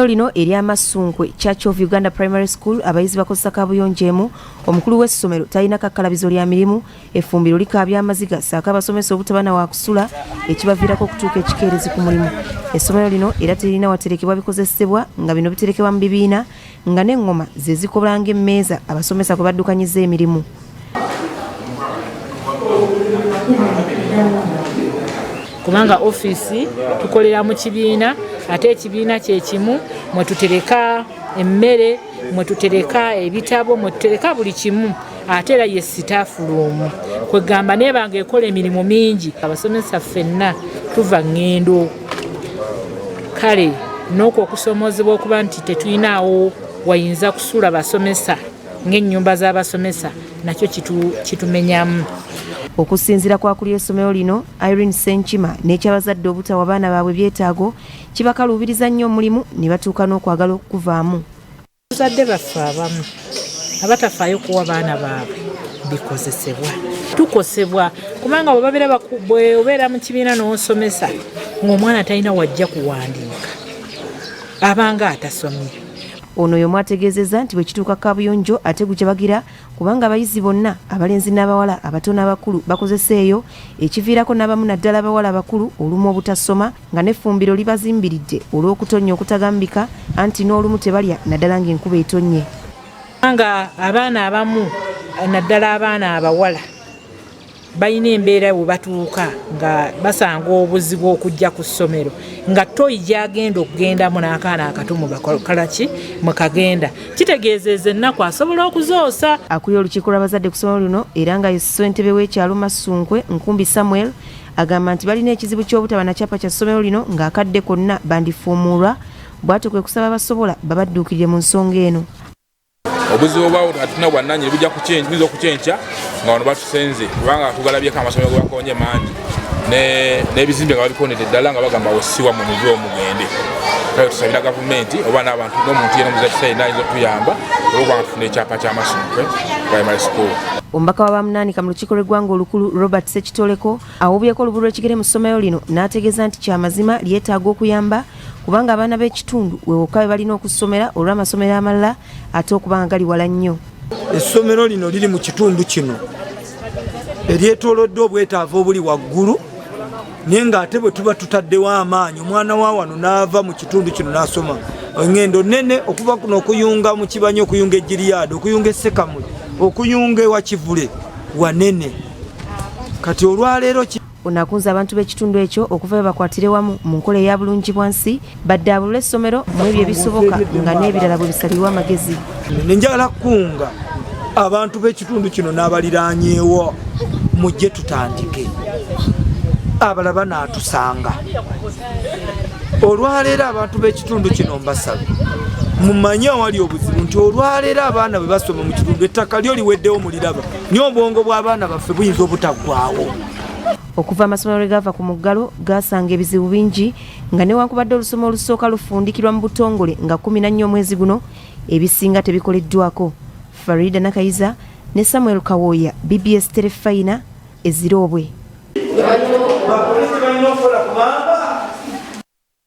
Essomero lino erya Masunkwe Church of Uganda Primary School abayizi bakozesa kaabuyonjo emu, omukulu w'essomero talina kakkalabizo lya mirimu, effumbiro likaabya amaziga ssaako abasomesa obutaba na waakusula ekibaviirako okutuuka ekikeerezi ku mulimu. Essomero lino era teririna waterekebwa bikozesebwa nga bino biterekebwa mu bibiina nga n'eŋŋoma ze zikola ng'emmeeza abasomesa kwe baddukanyiza emirimu. Kubanga ofiisi tukolera mu kibiina, ate ekibiina kye kimu mwe tutereka emmere, mwe tutereka ebitabo, mwe tutereka buli kimu, ate era ye sitaafu luumu, kwegamba neeba nga ekola emirimu mingi. Abasomesa ffenna tuva ŋŋendo, kale n'okwo okusomoozebwa okuba nti tetulinaawo wayinza kusula basomesa ng'ennyumba z'abasomesa nakyo kitumenyamu. Okusinziira ku akulira essomero lino Irene Ssenkima, n'ekyabazadde obutawa baana baabwe byetaago kibakaluubiriza nnyo omulimu ne batuuka n'okwagala okukuvaamu. Abazadde baffe abamu abatafaayo kuwa baana baabwe bikozesebwa, tukosebwa kubanga bwe obeera mu kibiina n'osomesa ng'omwana talina wajja kuwandiika, abanga atasomye. Ono y'omu ategeezezza nti bwe kituuka kaabuyonjo ate gujabagira kubanga abayizi bonna abalenzi n'abawala, abato n'abakulu bakozesa eyo, ekiviirako n'abamu naddala abawala abakulu olumu obutasoma nga n'effumbiro libazimbiridde olw'okutonnya okutagambika, anti n'olumu tebalya naddala ng'enkuba etonnye. Kubanga abaana abamu naddala abaana abawala balina embeera we batuuka nga basanga obuzibu okujja ku ssomero, nga toyi gy'agenda okugendamu n'akaana akato mu bakalaki mwe kagenda, kitegeeza ezo ennaku asobola okuzoosa. Akulira olukiiko lw'abazadde ku ssomero lino era nga ye ssentebe w'ekyalo Masunkwe, Nkumbi Samuel, agamba nti balina ekizibu ky'obutaba na kyapa kya ssomero lino ng'akadde konna bandifuumuulwa, bw'atyo kwe kusaba abasobola babadduukirire mu nsonga eno. Obuzibu obwawo atulina bwannannyini bujja buyinza okukyenkya nga wano batusenze, kubanga tugalabyeko amasomero ge bakonye mangi n'ebizimbe nga babikondedde ddala nga bagamba wosiwa mu muve omugende. Kale tusabira gavumenti oba n'abantu n'omuntu yena omuzakisa yenna ayinza okutuyamba olw'okuba nga tufuna ekyapa ky'Amasunkwe Primary School. Omubaka wa Bamunaanika mu lukiiko lw'eggwanga olukulu Robert Ssekitoleko awuubyeko olubu lw'ekigere mu ssomero lino n'ategeeza nti kya mazima lyetaaga okuyamba kubanga abaana b'ekitundu we wokka we balina okusomera olw'amasomero amalala ate okuba nga gali wala nnyo. Essomero lino liri mu kitundu kino eryetoolodde obwetaavu obuli waggulu, naye ng'ate bwe tuba tutaddewo amaanyi omwana wa wano n'ava mu kitundu kino n'asoma engendo nnene okuva kuno okuyunga mu Kibanyi, okuyunga e Giriyaadi, okuyunga e Ssekamuli, okuyunga ewa Kivule wanene. Kati olwaleero Ono akunze abantu b'ekitundu ekyo okuvayo bakwatire wamu mu nkola eya bulungi bwansi baddaabulule essomero mu ebyo ebisoboka nga n'ebirala bwe bisalirwa amagezi. Njagala kukunga abantu b'ekitundu kino n'abaliraanyeewo mujje tutandike, abalala banaatusanga. Olwaleero abantu b'ekitundu kino mbasaba mumanye awali obuzibu nti olwaleero abaana bwe basoma mu kitundu ettaka lyo liweddewo muliraba, naye obwongo bw'abaana baffe buyinza obutaggwaawo. Okuva amasomero lwe gaava ku muggalo gaasanga ebizibu bingi nga newankubadde olusoma olusooka lufundikirwa mu butongole nga 14 omwezi guno, ebisinga tebikoleddwako. Farida Nakayiza ne Samuel Kawooya, BBS Terefayina e Ziroobwe.